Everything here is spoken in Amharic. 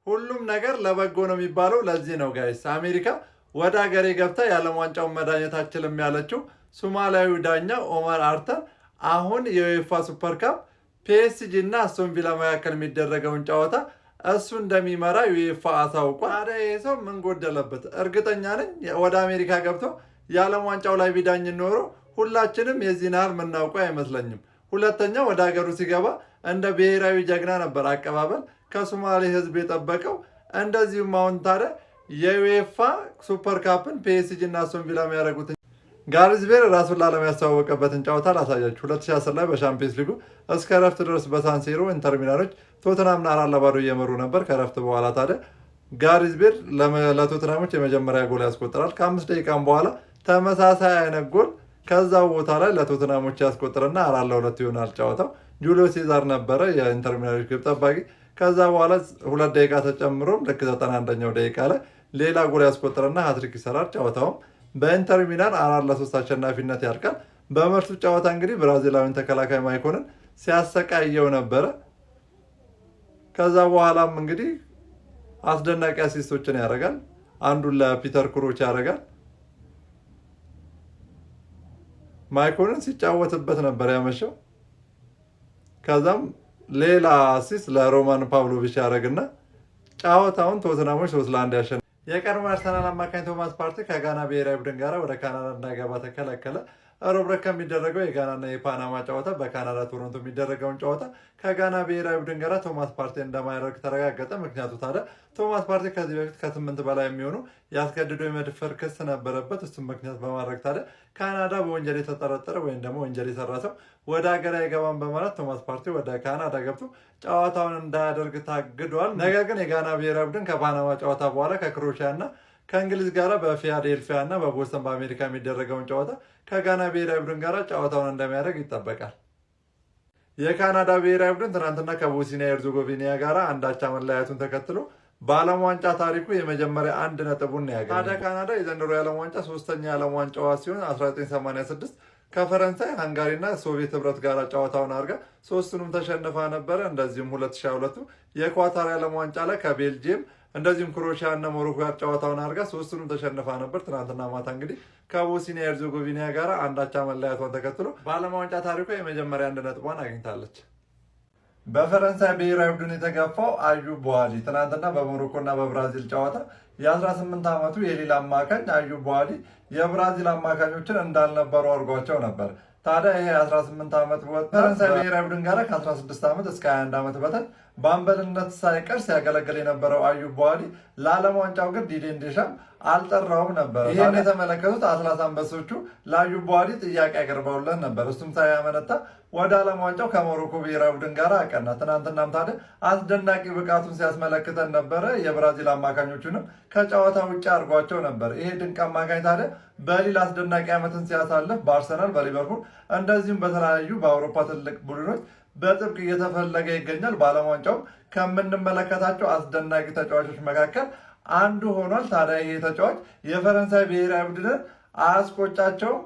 ሁሉም ነገር ለበጎ ነው የሚባለው ለዚህ ነው guys። አሜሪካ ወደ ሀገሬ ገብታ የዓለም ዋንጫውን መዳኘት አትችልም ያለችው ሶማሊያዊ ዳኛ ኦመር አርተን አሁን የዩኤፋ ሱፐር ካፕ ፒኤስጂ እና አስቶን ቪላ መካከል የሚደረገውን ጨዋታ እሱ እንደሚመራ ዩኤፋ አሳውቋል። ታዲያ ይህ ሰው ምን ጎደለበት? እርግጠኛ ነኝ ወደ አሜሪካ ገብቶ የዓለም ዋንጫው ላይ ቢዳኝ ኖሮ ሁላችንም የዚህን ያህል የምናውቀው አይመስለኝም። ሁለተኛ ወደ ሀገሩ ሲገባ እንደ ብሔራዊ ጀግና ነበር አቀባበል ከሶማሌ ሕዝብ የጠበቀው። እንደዚሁም አሁን ታዲያ የዩኤፋ ሱፐር ካፕን ፒኤስጂ እና አስቶን ቪላ የሚያደርጉትን ጋሬዝ ቤል ራሱን ለዓለም ያስተዋወቀበትን ጨዋታ ላሳያችሁ። 2010 ላይ በሻምፒየንስ ሊጉ እስከ ረፍት ድረስ በሳንሲሮ ኢንተር ሚላኖች ቶትናምን 4-0 እየመሩ ነበር። ከረፍት በኋላ ታዲያ ጋሬዝ ቤል ለቶትናሞች የመጀመሪያ ጎል ያስቆጥራል። ከ5 ደቂቃም በኋላ ተመሳሳይ አይነት ጎል ከዛው ቦታ ላይ ለቶትናሞች ያስቆጥርና 4-2 ይሆናል ጨዋታው። ጁሊዮ ሴዛር ነበረ የኢንተር ሚላኖች ግብ ጠባቂ። ከዛ በኋላ 2 ደቂቃ ተጨምሮም ልክ 91ኛው ደቂቃ ላይ ሌላ ጎል ያስቆጥርና ሀትሪክ ይሰራል። ጨዋታውም በኢንተር ሚላን 4-3 አሸናፊነት ያልቃል። በመልሱ ጨዋታ እንግዲህ ብራዚላዊን ተከላካይ ማይኮንን ሲያሰቃየው ነበረ። ከዛ በኋላም እንግዲህ አስደናቂ assist ኦችን ያደርጋል። አንዱን ለፒተር ክሮች ያደርጋል። ማይኮንን ሲጫወትበት ነበር ያመሸው። ከዛም ሌላ assist ለሮማን ፓቭሎቪች ያደርግና ጨዋታውን ቶትናሞች 3-1 ያሸንፋል። የቀድሞ አርሰናል አማካኝ ቶማስ ፓርቲ ከጋና ብሔራዊ ቡድን ጋር ወደ ካናዳ እንዳይገባ ተከለከለ። ሮብ ዕለት ከሚደረገው የጋናና የፓናማ ጨዋታ በካናዳ ቶሮንቶ የሚደረገውን ጨዋታ ከጋና ብሔራዊ ቡድን ጋር ቶማስ ፓርቲ እንደማያደርግ ተረጋገጠ። ምክንያቱ ታዲያ ቶማስ ፓርቲ ከዚህ በፊት ከስምንት በላይ የሚሆኑ ያስገድዶ የመድፈር ክስ ነበረበት። እሱም ምክንያት በማድረግ ታዲያ ካናዳ በወንጀል የተጠረጠረ ወይም ደግሞ ወንጀል የሰራ ሰው ወደ ሀገር አይገባም በማለት ቶማስ ፓርቲ ወደ ካናዳ ገብቶ ጨዋታውን እንዳያደርግ ታግዷል። ነገር ግን የጋና ብሔራዊ ቡድን ከፓናማ ጨዋታ በኋላ ከክሮሺያ እና ከእንግሊዝ ጋር በፊላዴልፊያ እና በቦስተን በአሜሪካ የሚደረገውን ጨዋታ ከጋና ብሔራዊ ቡድን ጋር ጨዋታውን እንደሚያደርግ ይጠበቃል። የካናዳ ብሔራዊ ቡድን ትናንትና ከቦስኒያ ሄርዞጎቪና ጋር 1 አቻ መለያየቱን ተከትሎ በዓለም ዋንጫ ታሪኩ የመጀመሪያ አንድ ነጥቡን ነው ያገኘው። ታዲያ ካናዳ የዘንድሮ የዓለም ዋንጫ ሶስተኛ የዓለም ዋንጫዋ ሲሆን 1986 ከፈረንሳይ፣ ሃንጋሪ እና ሶቪየት ህብረት ጋር ጨዋታውን አድርጋ ሶስቱንም ተሸንፋ ነበረ። እንደዚሁም 2022 የኳታር የዓለም ዋንጫ ላይ ከቤልጅየም እንደዚሁም ክሮሺያ እና ሞሮኮ ጋር ጨዋታውን አድርጋ ሶስቱንም ተሸንፋ ነበር። ትናንትና ማታ እንግዲህ ከቦስኒያ ሄርዞጎቪና ጋር 1 አቻ መለያየቷን ተከትሎ በዓለም ዋንጫ ታሪኳ የመጀመሪያ አንድ ነጥቧን አግኝታለች። በፈረንሳይ ብሔራዊ ቡድን የተገፋው አዩብ ቦዋዲ ትናንትና በሞሮኮ እና በብራዚል ጨዋታ የ18 ዓመቱ የሊል አማካኝ አዩብ ቦዋዲ የብራዚል አማካኞችን እንዳልነበሩ አድርጓቸው ነበር። ታዲያ ይሄ 18 ዓመት ፈረንሳይ ብሔራዊ ቡድን ጋር ከ16 ዓመት እስከ 21 ዓመት በታች በአምበልነት ሳይቀር ሲያገለግል የነበረው አዩብ ቦዋዲ ለዓለም ዋንጫው ግን ዲዲዬ ዴሻም አልጠራውም ነበር። ይህን የተመለከቱት አትላስ አንበሶቹ ለአዩብ ቦዋዲ ጥያቄ አቅርበውለት ነበር። እሱም ሳያመነታ ወደ ዓለም ዋንጫው ከሞሮኮ ብሔራዊ ቡድን ጋር አቀና። ትናንትናም ታዲያ አስደናቂ ብቃቱን ሲያስመለክተን ነበረ። የብራዚል አማካኞቹንም ከጨዋታ ውጭ አድርጓቸው ነበር። ይሄ ድንቅ አማካኝ ታዲያ በሊል አስደናቂ ዓመትን ሲያሳልፍ በአርሰናል፣ በሊቨርፑል እንደዚሁም በተለያዩ በአውሮፓ ትልቅ ቡድኖች በጥብቅ እየተፈለገ ይገኛል። በዓለም ዋንጫውም ከምንመለከታቸው አስደናቂ ተጫዋቾች መካከል አንዱ ሆኗል። ታዲያ ይሄ ተጫዋች የፈረንሳይ ብሔራዊ ቡድንን አያስቆጫቸውም።